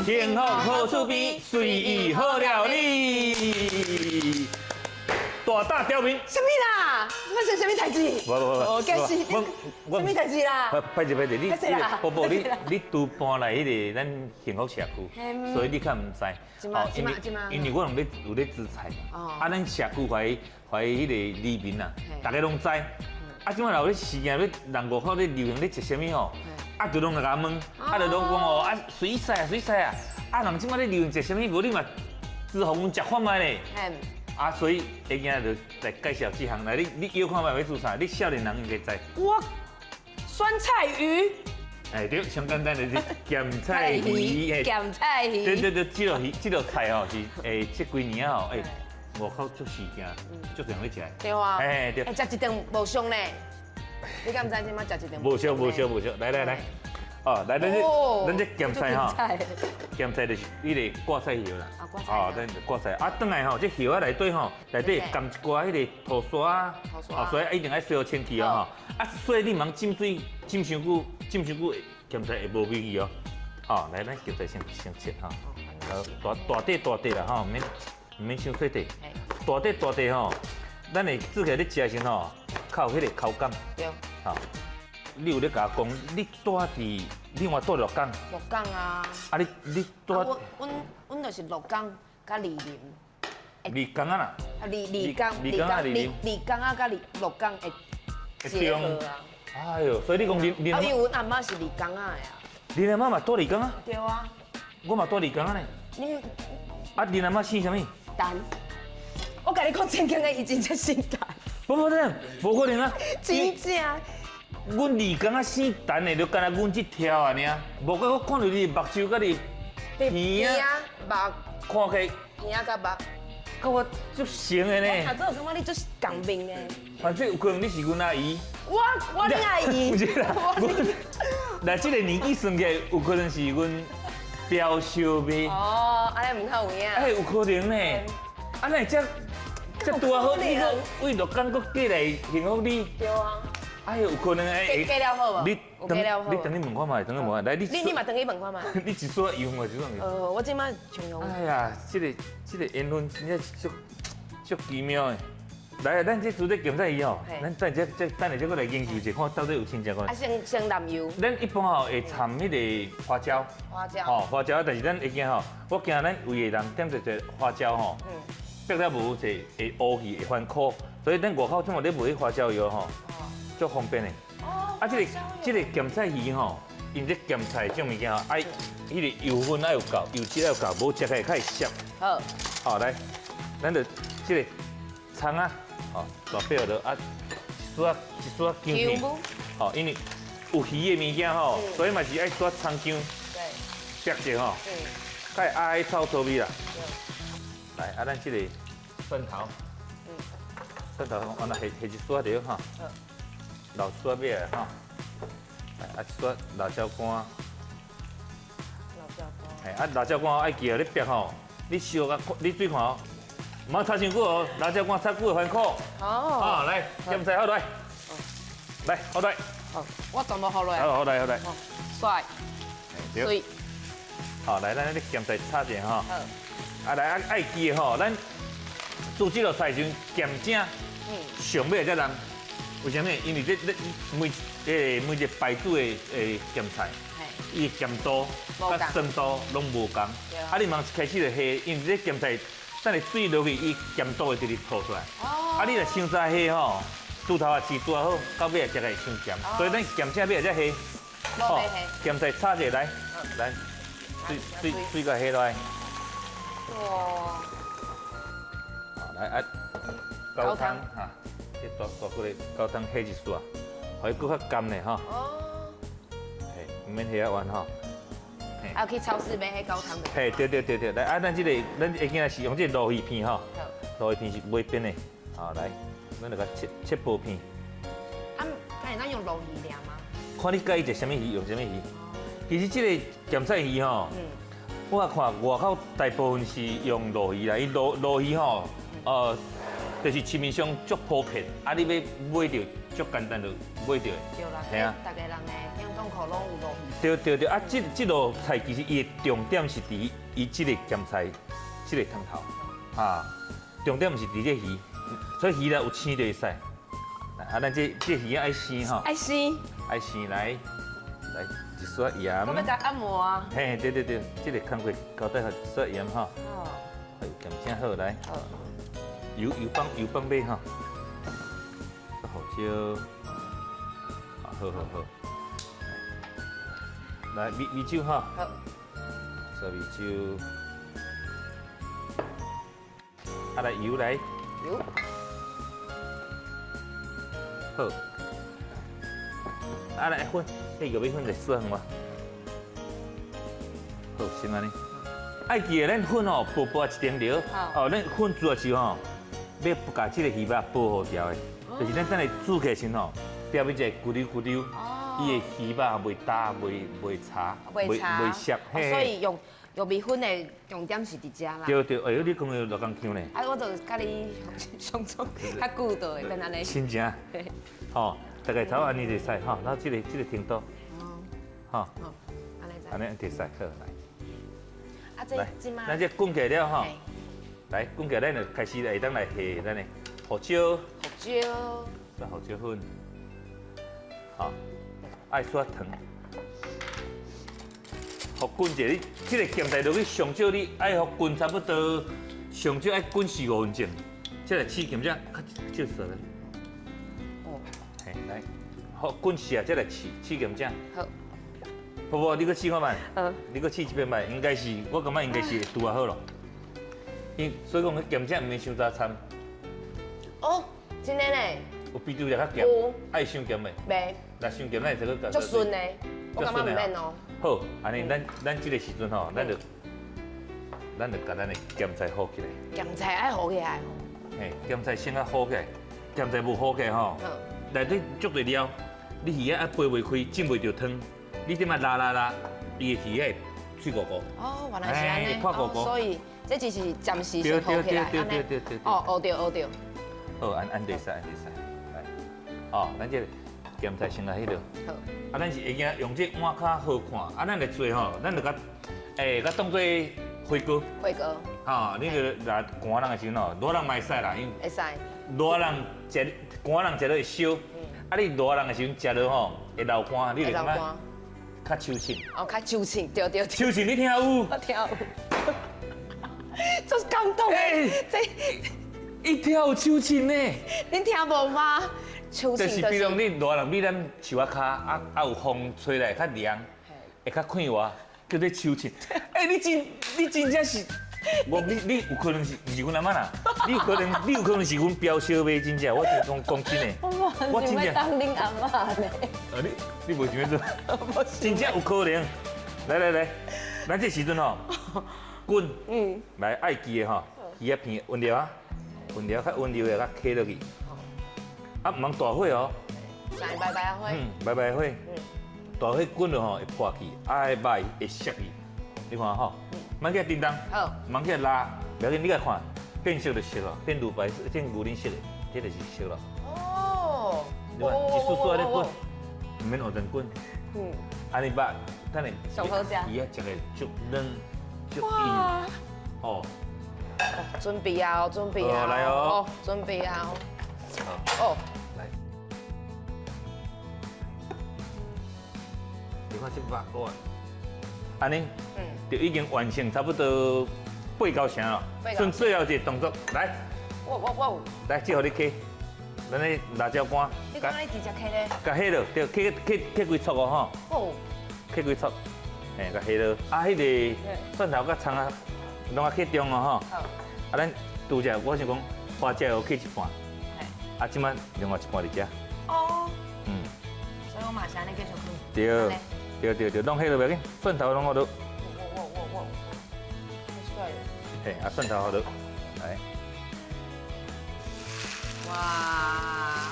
幸福好趣味，隨意好料理。大膽刁民，啥物啦？發生啥物代誌？無無無，哦，該是我啥物代誌啦？歹勢歹勢，你歹勢啦寶寶，你你拄搬來彼個咱幸福社區，所以你較毋知。這馬這馬因為我攏咧有咧煮菜嘛，啊，咱社區懷懷彼個里民啊，逐家攏知。啊，這擺若有咧事件咧，人外口咧流行咧食啥物吼，啊，就攏來共我問，啊，就攏講哦，啊，隨菜啊，隨菜啊，啊，人這擺咧流行食啥物，無你嘛煮予阮食看覓咧。啊，所以下今日就來介紹這項來，你你搖看覓欲煮啥？你少年人應該知。我酸菜魚。哎，對，上簡單就是鹹菜魚。鹹菜魚。對對對，這道魚，這道菜吼是欸，這幾年啊吼，欸，外口足時件，足濟人咧食。對啊。哎對。欸，食一頓無俗呢？你敢毋知這擺食一頓？無俗無俗無俗，來來來。哦，來，咱這咱這鹹菜吼，鹹菜就是彼个掛菜葉啦。啊，掛菜。哦，咱掛菜啊，轉來吼，這葉仔內底吼，內底含一寡彼个塗沙啊，哦，所以一定愛洗好清氣哦吼。啊，所以你毋通浸水浸傷久，浸傷久鹹菜會無味去哦。好，來，咱鹹菜先先切吼，大大塊大塊啦吼，毋免毋免傷細塊。大塊大塊吼，咱會煮起來咧食的時陣吼，較有彼个口感。對。好。你有咧共我講，你住佇另外住鹿港？鹿港啊！啊你你住？阮阮阮就是鹿港佮二林。二港啊啦？啊，二二港，二港啊，二林。二港啊，佮二鹿港會結合啊。哎喲，所以你講恁恁。啊，因為阮阿嬤是二港仔的啊。恁阿嬤嘛住二港啊？對啊。我嘛住二港仔呢。你啊，恁阿嬤姓啥物？陳。我共你講正經的，伊真正姓陳。無可能，無可能啊！真正。阮二港仔姓陳的，就干焦阮這條啊爾，無過我看著你目睭佮你鼻仔目，看起鼻仔佮目，佮我足像的呢。我頭拄感覺你足仝面的。反正有可能你是阮阿姨。我我恁阿姨。毋是啦，來這個年紀算起來，有可能是阮表小妹。哦，按呢毋較有影。哎，有可能呢。啊，哪會遮遮拄仔好，你閣為鹿港閣過來幸福里。對啊。哎有可能哎，過了好無？你轉你轉去問看覓，轉去問看。來，你你你嘛轉去問看覓。你一說用啊，這種。我這擺常用。哎呀，這個這個緣分真正是足足奇妙的。來，咱這煮這鹹菜魚吼，咱等下這等下這閣來研究一下，看到底有親像無？啊，先先淋油。咱一般吼會摻彼个花椒。花椒。吼，花椒，但是咱會驚吼，我驚咱胃的人點濟濟花椒吼，逼了無濟會烏去會煩苦，所以咱外口這麼咧賣花椒油吼。足方便的，啊，這個這個鹹菜魚吼，因這鹹菜這種物件吼，愛彼个油分愛有夠，油脂愛有夠，無食起來較會澀。好，好來，咱就這個蔥仔，吼，大塊落啊，一絲仔一絲仔薑片，吼，因為有魚的物件吼，所以嘛是愛絲仔蔥薑，對，煸者吼，較會壓臭臭味啦。來，啊，咱這個蒜頭，蒜頭按呢下下一絲仔著吼。老蒜尾來吼，來啊，一撮辣椒乾。辣椒乾。嘿，啊，辣椒乾愛記得你煸吼，你燒甲，你注意看哦，毋好炒傷久哦，辣椒乾炒久會煩苦。哦。啊，來，鹹菜好來，來，好來。好，我全部予落。好，好來，好來。帥。對。好，來，咱這鹹菜炒者吼。好。啊，來，啊，愛記得吼，咱煮這道菜時陣鹹正，上尾才淋。為啥物？因為這這每欸每一個牌子的欸鹹菜，伊鹹度佮酸度攏無仝。啊，你毋通一開始就下，因為這鹹菜等下水落去，伊鹹度會直直吐出來。啊，你若傷早下吼，拄頭仔飼拄仔好，到尾仔食起來會傷鹹。所以咱鹹正尾仔才下。好，鹹菜炒者來，來，水水水共下落來。哇！好，來啊，高湯哈。這大大骨的高湯下一撮，予伊閣較甘咧吼。哦。嘿，毋免下遐懸吼。啊，去超市買彼高湯的。嘿，對對對對，來啊，咱這個咱下囝是用這個鱸魚片吼。鱸魚片是袂變的。好，來，咱就共切切薄片。啊，敢會當用鱸魚爾嗎？看你佮意食啥物魚，用啥物魚。其實這個鹹菜魚吼，我看外口大部分是用鱸魚啦，伊鱸鱸魚吼，就是市面上足普遍，啊，你欲買著足簡單就買著的。對啦，嘿啊。逐个人的冷凍庫攏有鱸魚。對對對，啊，這道菜其實伊的重點是佇伊這個鹹菜，這個湯頭，哈，重點毋是佇這魚，所以魚咧有生就會使。啊，咱這魚愛生吼，愛生，愛生來，來一撮鹽。我欲共按摩啊。嘿，對對對，這個工課交代予一撮鹽吼。哦。鹹正好來。好。油油放油放尾吼。胡椒。好好好。來米酒吼。好。撮米酒。啊，來油來。油。好。啊來粉，彼個米粉來小份無？好，先按呢。愛記得咱粉吼，薄薄一點著。哦，咱粉煮的時候吼，欲共這個魚肉保護牢的，就是咱等下煮起來時吼，邊一個咕溜咕溜，伊的魚肉袂焦、袂柴、袂袂澀。所以用玉米粉的重點是佇遮啦。對對，哎呦，你講的落工腔呢？啊，我就佮你相處較久就會變按呢。親情。吼，大概頭按呢就會使吼，然後這個程度，吼，按呢就會使好來。啊，這來，咱這滾起來了吼，來滾起來，咱就開始會當來下咱的胡椒。胡椒。撒胡椒粉。好，愛小糖。予滾者，你這個鹹菜落去上少，你愛予滾差不多，上少愛滾四五分鐘，才來試鹹才較少咧。哦。嘿，來，予滾四啊，才來試試鹹才。好。婆婆，你閣試看覓？好。你閣試一遍覓？應該是，我感覺應該是會拄仔好咯。因所以講，彼鹹才毋免傷濟摻。哦，真的呢。有比拄才較鹹。有。愛傷鹹袂？袂。若傷鹹，咱會使閣足順的，我感覺毋免哦。好，按呢咱這個時陣吼，咱就共咱的鹹菜烀起來。鹹菜愛烀起來。嘿，鹹菜先愛烀起來，鹹菜無烀起來吼，內底足濟料，你魚仔啊掰袂開，浸袂著湯，你點仔拉拉拉，伊的魚仔會碎糊糊。哦，原來是按呢。破糊糊。所以這只是暫時先烀起來，對對對對對。哦，學著學著。好，按按就會使，按就會使，來，哦，咱這個鹹菜先來彼落。好。啊，咱是會驚用這碗較好看，啊，咱來做吼，咱就共，欸，共當做火鍋。火鍋。吼，你就若寒人的時陣吼，熱人嘛會使啦，因為會使。熱人食，寒人食落會燒，啊，你熱人的時陣食落吼會流汗，你就感覺較秋凊。哦，較秋凊，對對對。秋凊你聽有？我聽有。足感動的，這伊聽有秋凊呢。恁聽無嗎？就是比如你熱人，比咱樹仔跤啊啊有風吹來較涼，會較快活，叫做秋凊。欸，你真正是，無你有可能是毋是阮阿嬤啦？你有可能是阮表小妹真正，我真講講真的。我真正當恁阿嬤呢。啊，你無想欲做？真正有可能。來來來，咱這時陣吼，滾，來愛記的吼，魚仔片溫熱啊，溫熱較溫柔的，共放落去。啊，毋通大火哦。來，白白火。嗯，白白火。大火滾了吼，會破去，啊，彼肉會熟去。你看吼，莫去叮當，好，莫去拉，不要緊，你共看，變色就熟了，變乳白色，變牛奶色的，這就是熟了。哦。你看，一絲絲按呢滾，毋免烏陣滾。按呢肉，等下。上好食。魚仔食會足軟，足硬。哦。準備啊，準備啊。來哦。準備啊。哦，來，你看這肉哇，按呢，就已經完成差不多八九成了。剩最後一個動作，來，我我我有，來，這予你切，咱的辣椒乾，你講你直接切咧？共下落，對，切切切幾撮哦吼。哦。切幾撮，嘿，共下落。啊，彼个蒜頭佮蔥仔，攏愛切中哦吼。好。啊，咱拄才我想講花椒要切一半。啊，這擺另外一半佇遮。哦。所以我嘛是按呢繼續滾。對，對對對，攏下落袂要緊，蒜頭攏予落。我我我我，太帥了。嘿，啊，蒜頭予落，來。哇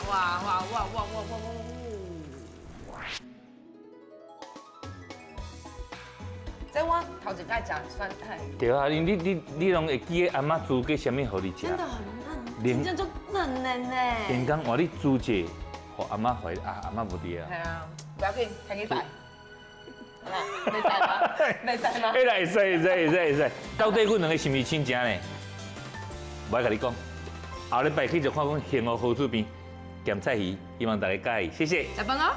哇哇哇哇哇哇哇！這我頭一擺食酸菜。對啊，你攏會記得阿嬤煮過啥物予你食？真的很嫩，真正足嫩的呢。健康換你煮這，予阿嬤懷啊，阿嬤無佇啊。係啊，不要緊，提去擺。袂使嗎？袂使嗎？會啦，會使會使會使會使。到底阮兩个是毋是親情呢？無愛共你講，後禮拜繼續看講幸福好厝邊鹹菜魚，希望大家佮意，謝謝。食飯囉。